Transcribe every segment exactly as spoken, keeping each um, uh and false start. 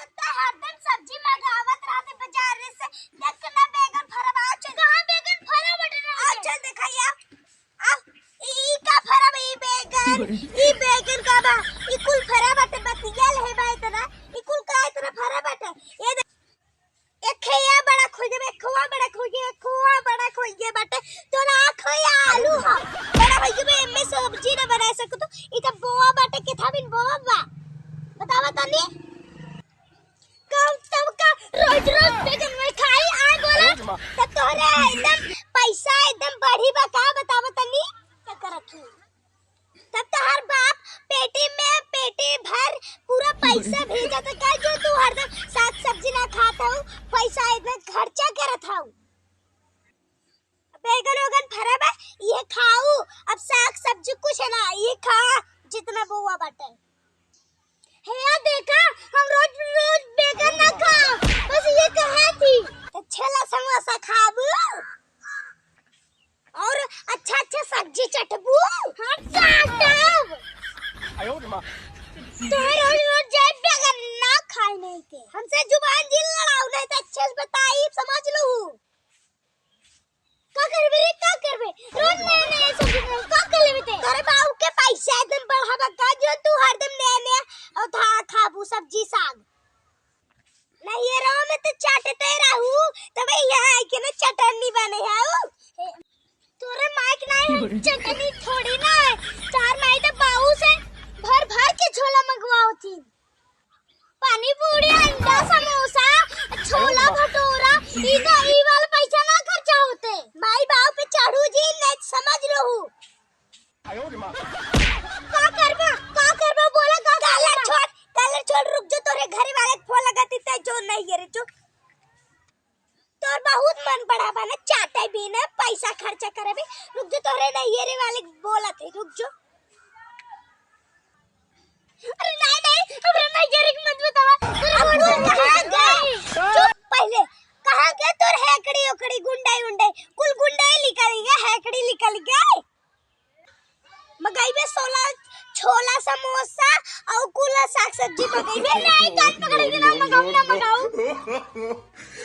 तो हरदम सब्जी मंगावत रहते बाजार से, देख के ना बैगन फरबा, चल। कहाँ बैगन फरा बटे ना? आ, चल देखाई, आ। आ, ई, ई का फरब, ई बैगन, ई बैगन का बा? ई कुल फरा बाटे, बतिया ले बा इतना, ई कुल का इतना फरा बाटे? ये दे-, एक खेया बड़ा खोजे बे, एक खोआ बड़ा खोजे, एक खोआ बड़ा खोजे बाटे, तोरा आँख या आलू ह, बड़ा खोजे बे, एमे सब्जी ना बना सकतो, ई जब बोआ बाटे, किथा बिन बोआ बा? बतावा तनी। कब तब का रोज रोज बैगन में खाई, आय बोला। अरे माँ। तब तोहरे एकदम पैसा एकदम बढ़ी बा का, बतावा तनी? का करत हूँ? तब तोहर बाप पेटी में पेटी भर पूरा पैसा भेजत का, जो तू हरदम साग सब्जी ना खात हऊ, पैसा एकदम खर्चा करत हऊ। बैगन ओगन फरा बा, ये खाऊ, अब साग सब्जी कुछ ना, ये खा, जितना बोआ बाटे। हे या देखा, हम रोज रोज बैगन ना खाब, बस ये कहे थी। तो छोला समोसा खाबू और अच्छा अच्छा सब्जी चटबू। हाँ, चाटब। आयो रे माँ। तो रोज रोज जाए बैगन ना खाए नहीं के। हमसे जुबान जिन लड़ाऊ नहीं तो अच्छे से बताई, समझ लू। का करबे रे, का करबे? रोज नया नया सब्जी बनाऊ, का कर लेबे ते? तोरे बाऊ के पैसा एकदम बढ़ावा का, जो तू हरदम नया नया और था खाबू सब्जी साग। नहीं, ये रहो में तो चाटते रहू, तबे यहाँ आके ना चटनी बने है उ। तोरे माइक नहीं है, चटनी थोड़ी ना है। चार माई तो बाऊ से भर भर के झोला मंगवाओ थी। पानी पूरी, अंडा, समोसा, छोला भटूरा, ई का, ई वाला पैसा ना खर्चा होते। माई बाप पे चढ़ू जी, नहीं समझ रहू। का करबा, का करबा, बोला का करबा? छोड़, कलर छोड़, रुक जो, तोरे घरे वाले के फोन लगाती ते जो नहीं है रे, जो। तोर बहुत मन बड़ा बा ना, चाटे भी ना, पैसा खर्चा करे भी। रुक जो, तोरे नैहरे वाले बोलत है, रुक जो। अरे नहीं, नहीं, हमरा नैहरे के मत बतावा। अरे अब बोल तू ना। कहाँ गए? चुप पहले। कहाँ गए तोर हेकड़ी ओकड़ी गुंडई उंडई? कुल गुंडई निकल गए, हेकड़ी निकल गए। मगइबे सोला, छोला समोसा अउ कुला साग सब्जी मगइबे। नहीं, कान पकड़े के ना मगाऊ, ना मगाऊ।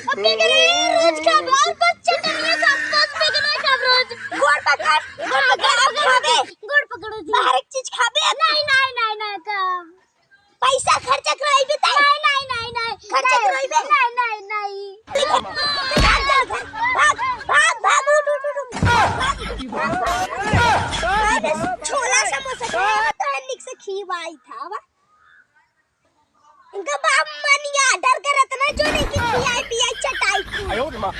अब बैगन रोज खाब, और बस चटनिया खाब, बस बैगन खाब रोज। गोड़ पकड़, गोड़ पकड़, अब खाबे। गोड़ पकड़ो जी। बाहर एक चीज खाबे अब। नहीं, नहीं, नहीं, नहीं, खाब। पैसा खर्चा करइबे ताई। नहीं, नहीं, नहीं, नहीं। खर्चा करइबे। नहीं, नहीं, नहीं। ठीक है। भाग, भाग, भाग, उठ, उठ, उठ, उठ। भाग, भाग, भाग। अरे, छोला समोसा खाया तो है, निक से खियाई था, वाह। इनका बाप मनिया डर के रतना जो नहीं कि खियाई पियाई चटाई की। आयो रे माँ।